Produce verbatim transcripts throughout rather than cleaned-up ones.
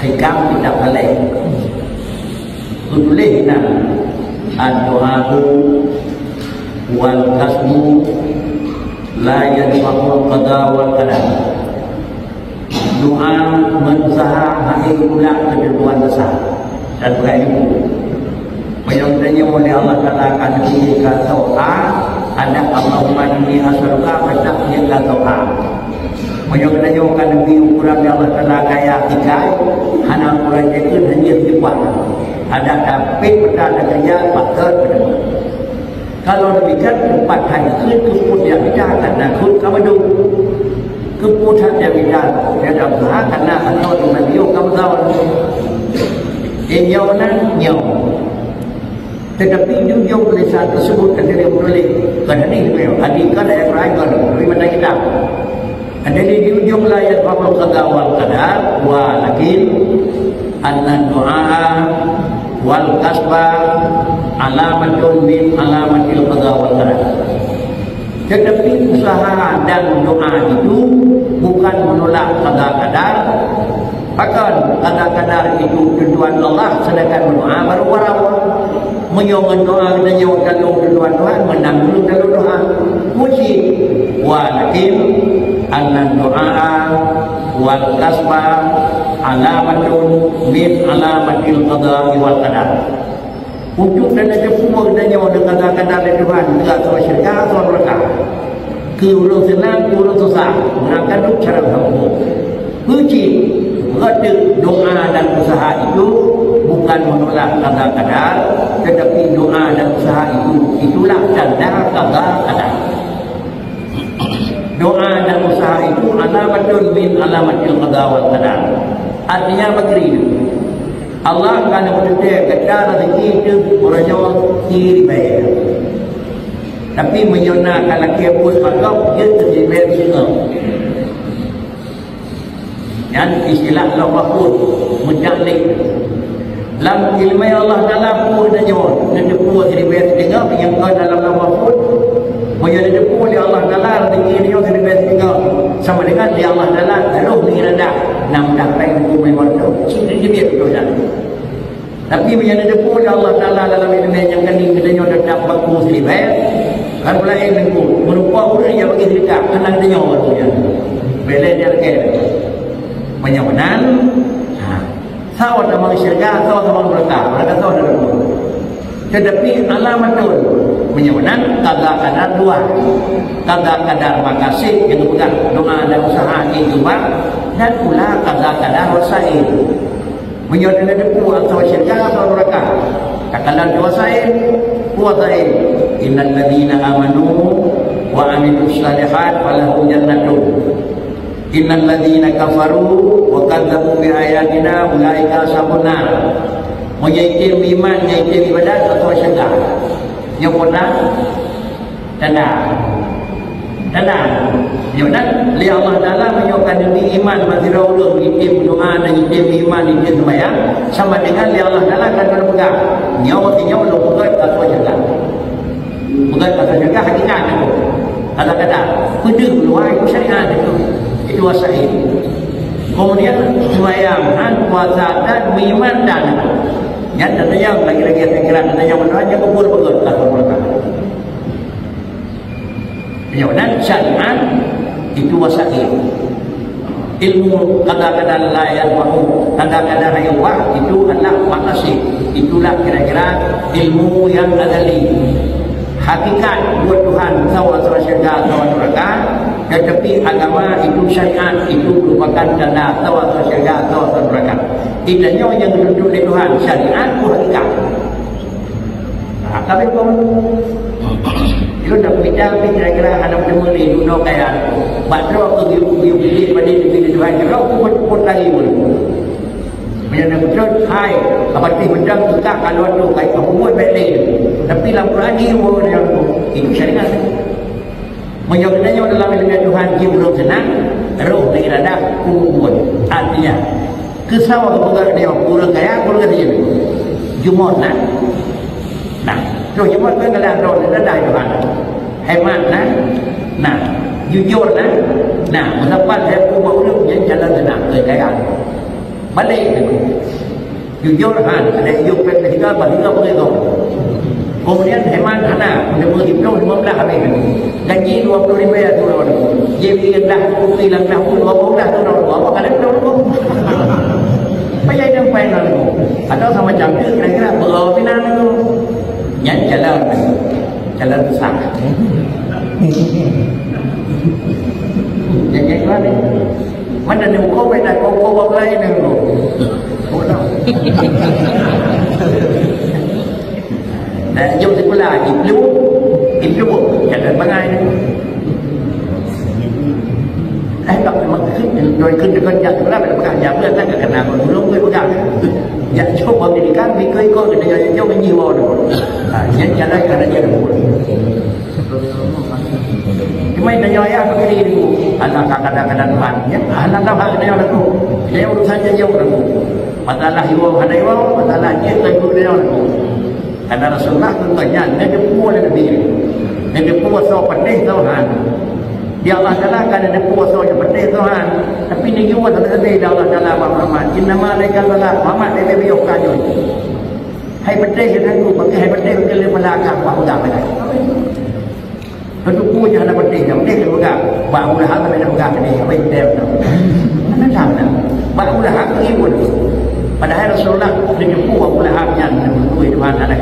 Hikam kitab Saleh. Tuléh na, "Ad-du'a'u wal kasbu la yadfa'ul qada wal qadar." Doa ngon useuha hana tulak keuteuntuan Allah. Dan bukan itu. Meunyoe geutanyoe lé Allah Taala ka neubri ka toha, adak Allahumma inni as'aluka, beutap nyang ka toha. Meunyoe geutanyoe ka neubri ukoran lé Allah Taala kaya tikai, hana ukoran jeuet hanya sifat. Adak tapi peta dan kerja patut bertemu. Kalau demikian, teumpat hai keuh keupeue nyang beda, karena keuh ka meudong. Keupeue that nyang beda, nyang ka beuha, karena atau dengan yo ka meugaul. Inyoe nan nyoe. Tetapi di ujung tulisan tersebut ada yang menulis, bukan hadis beliau, hadis kan ayat Quran kan, dari mata kitab. Ada di, di ujung la yadfa'ul qada wal qadar, walakin anna du'a wal kasba alamatun min alamatil qada wal qadar. Tetapi usaha dan doa itu bukan menolak qada qadar, Pakon, qada qadar itu keuntuan Allah, sedangkan doa baru warawon. Meunyoe ngon doa geutanyoe talôn keuntuan Tuhan, meunan ulôn talôn doa. Puji. Walakin anna du'a wal kasba alamatun min alamatil qada wal qadar. Untuk dan ada pun geutanyoe deungon qada qadar dari Tuhan, enggak tahu syurga atau neraka. Keu ureueng seunang, keu ureueng susah, meunan ka duek cara meuhuköm. Puji, beutôi doa dan usaha itu bukan menolak qada qadar, tetapi doa dan usaha itu, itulah tanda qada qadar. Doa dan usaha itu alamatun min alamatil qada wal qadar. Artinya, bakri Allah ka neupeuteutée gata rezeki teuh uroe nyoe siribée. Tapi meunyoe na ka lakée buet bak gob, jeuet keu siribée singoh. Nyan istilah Lauh Mahfuz, meucaklek. Lam ileumé Allah Taala peue tanyoe, neuteupeue siribée singoh nyang kon dalam Lauh Mahfuz. Meunyoe neuteupeue lé Allah Taala rezeki tanyoe siribée singoh, sama dengan lé Allah Taala roh neuiradah, na meudah péng buku mé mantong. Cit jeuet beutôi nyan. Tapi meunyoe neuteupeue lé Allah Taala dalam ileumé nyang keuning geutanyoe teutap baku siribée, kan peulaén teungku, meurupa ureueng nyang bagi seudeukah, keunan geutanyoe baru nyan. Bèk lé dia lagée. Meunyoe meunan, ha, sawa tamong syeuruga, sawa tamong neuraka, neuraka sawa neuraka. Tetapi alamatun, meunyoe meunan, qada qadar dua. Qada qadar maqasid nyang geupeugah doa dan usaha nyang geuba, dan pula qada qadar wasail. Meunyoe neuteupeu ateueh syeuruga ateueh neuraka, takalon keu wasail, keu wasail, "Innal ladzina amanu wa amilus shalihat falahum jannatun. Innal ladzina kafaru wa kadzdzabu bi ayatina ulaika ashabun nar." Meunyoe item iman, nyan item ibadat ateueh syeuruga. Nyoe peue na? Tanda. Tanda. Nyoe nan, lé Allah Taala meunyoe ka neubri iman bak sidroe ureueng, item doa dan item iman, item seumayang, sama dengan lé Allah Taala ka neupeugah, nyoe, nyoe lôn peugöt ka soe jaga. Peugöt ka soe jaga hakikat nyoe. Kata-kata, peudeuh luwa itu syariat itu. Itu wasail. Kemudian seumayang, han, puasa dan meuiman dan nyan tatanyong lagi-lagi pikiran tatanyong meunan nyan kubur beugöt ka soe jaga. Nyoe nan syariat itu wasail. Ilmu qada qadar la yadfa'u, qada qadar nyang wah itu adalah maqasid. Itulah kira-kira ilmu yang azali. Hakikat buet Tuhan, sawa-sawa syeuruga, sawa neuraka, tetapi agama itu syariat itu merupakan tanda sawa-sawa syeuruga, sawa-sawa neuraka. Itu nyoe nyang dituntut lé Tuhan, syariat itu hakikat. Ha, tapi kau, ilôn dah peumitai, tapi kira-kira hana meuteumé lé dunoe kaya. Bak droe keu geuyue, geuyue biléh padé di Tuhan, droe pun, pun lagi pun. Meunyoe na beutôi, hai, ka patéh mantong teuka ka lôn tu, kai ka buet bèk lé. Tapi lam Quran, iya, itu syariat. Meunyoe geutanyoe dalam ileumé Tuhan jeuet ureueng seunang, roh dan iradah peubuet. Artinya, keu sawa geupeugah nyoe, ureueng kaya, ureueng kaya. Jumôt na. Nah, terus jumôt kan dalam roh dan iradah Tuhan. Hemat na. Nah, jujur na. Nah, meusapat saya peubuet ureueng jeuet jalan seunang, ureueng kaya. Balek Teungku. Jujur han, ada yub pet lheuga, bah lheuga beureugoe. Kemudian hemat hana, meunyoe siplôh lima belas habéh Teungku. Gaji dua puluh ribèe tu Teungku. Jih pireuen dah, kupi lam dah, dua belas tu Teungku. Apa kali tu Teungku? Payah nyampai Teungku. Atau sama macam tu, kira-kira berapa pinang Teungku? Nyan jalan, jalan besar. Nyan, nyan, nyan. Mana ni muka beda kau kau orang lain yang tu. Bodoh. Dan jom sekolah, ibnu, ibnu, jangan bangai. Eh, tak memang kecil, doi kecil dekat jak sekolah, pada pegang jak, dah tak kenal pun, belum boleh pegang. Jak jom pendidikan, bikoi kau kena jauh-jauh menjiwa tu. Ha, jadi jalan kerana dia dulu. Cuma tanya ayah begini dulu. Anak kadang-kadang Tuhan, ya. Anak tahu hak dia laku. Dia urusan dia jauh laku. Masalah iwau hana iwau, masalah jin laku dia laku. Karena Rasulullah contohnya, dia jemput oleh Nabi. Dia jemput soe pedih soe han. Di Allah Taala kan ada puasa yang pedih soe han. Tapi ni jua sabe-sabe di Allah Taala bak Muhammad. Innama alaika salat. Muhammad dia lebih yuk kajun. Hai pedih yang aku, bagi hai pedih bagi dia pala agam, bak udah pada. Tentu punya ada pedih, yang pedih dia pegang. Bak udah apa dia pegang pedih, apa yang dia pegang. Mana tahu dah. Bak udah apa ibu. Padahal Rasulullah dia jemput Abu Lahab yang dia Tuhan ada.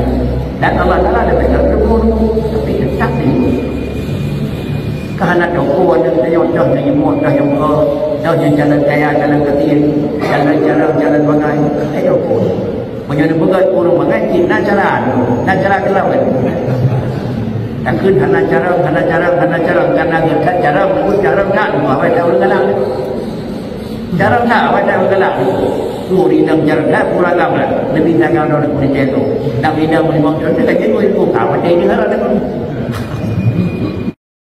Dan Allah Taala dia pegang dia bunuh, tapi tetap dia bunuh. Ka hana toko aneuk tanyoe, toh nyang imum, toh nyang uroe, toh nyang jalan kaya, jalan katin, jalan jarang, jalan bangai. Hai toko. Meunyoe neupeugah ureueng bangai, cit na cara, na cara keulawan. Takheun hana cara, hana cara, hana cara, karena geukat cara, meunyoe cara that, awai that ureueng galak. Cara that, awai that ureueng galak. Ureueng inong cara that, ureueng agam lah. Leubeh dagang droe pun celo. Nak bina limong thon, dia kata, "Oi, kok ka mati ni, hara dah."